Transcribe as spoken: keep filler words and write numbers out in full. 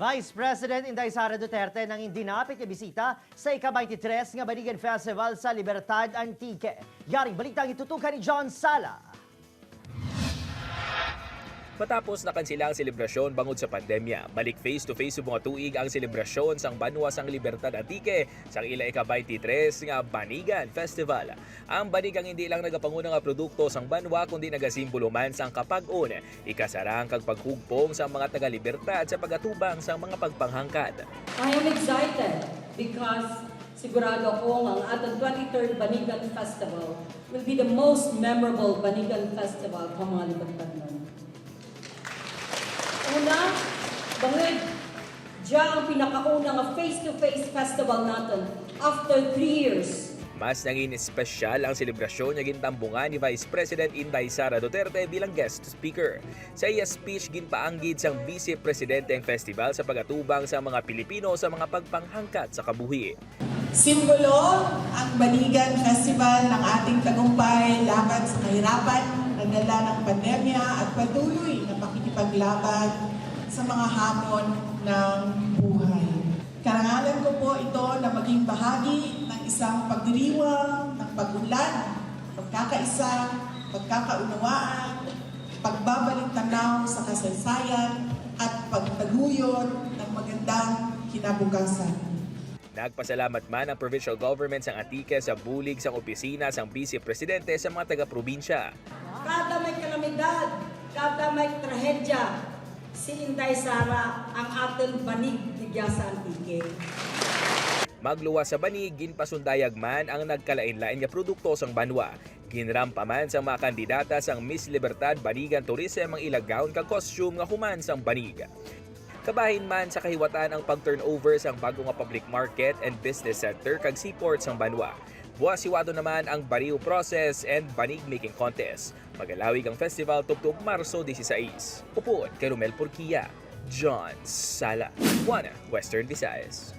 Vice President Inday Sara Duterte nangin dinapit nga bisita sa ika-twenty-three nga Banigan Festival sa Libertad, Antique. Yari balita ang itutukan ni John Sala. Matapos nakansila ang selebrasyon bangod sa pandemya, balik face-to-face subong nga tuig ang selebrasyon sang banwa sang Libertad, Antique sang ila ika-twenty-three nga Banigan Festival. Ang banig ang hindi lang nagapanguna nga produkto sang banwa, kundi nagasimbolo man sang kapag-on, ikasarang kag paghugpong sang mga taga-Libertad sa pagatubang sang mga pagpanghangkat. I am excited because sigurado ako nga ang aton twenty-third Banigan Festival will be the most memorable Banigan Festival sa mga Libertadnon. Una, bangod dya ang pinakauna nga face-to-face festival naton after three years. Mas nangin espesyal ang selebrasyon nga gintambungan ni Vice President Inday Sara Duterte bilang guest speaker. Sa iya speech, ginpaanggid sang Vice Presidente ang festival sa pagatubang sa mga Pilipino sa mga pagpanghangkat sa kabuhi. Simbolo ang Banigan Festival ng ating tagumpay laban sa kahirapan na dala ng pandemya at patuloy na pakikipaglaban sa mga hamon ng buhay. Karangalan ko po ito na maging bahagi ng isang pagdiriwang ng pag-unlad, pagkakaisa, pagkakaunawaan, pagbabalik tanaw sa kasaysayan, at pagtaguyod ng magandang kinabukasan. Nagpasalamat man ang provincial government sang Antique sa bulig sang opisina sang Vice Presidente sa mga taga-probinsya. Kada may kalamidad, kada may trahedya, si Inday Sara ang aton banig digya sa Antique. Magluwas sa banig, ginpasundayag man ang nagkalain-lain nga produkto sang banwa. Ginrampa man sang mga kandidata sang Miss Libertad Banigan Tourism ang ila gown kag costume nga human sang banig. Kabahin man sa kahiwatan ang pag-turnover sang bag-o nga public market and business center kag seaport sang banwa. Buwas hiwado naman ang Bariw Process and Banig Making Contest. Magalawig ang festival tubtob Marso dieciséis. Upod kay Romel Porquia, John Sala, One Western Visayas.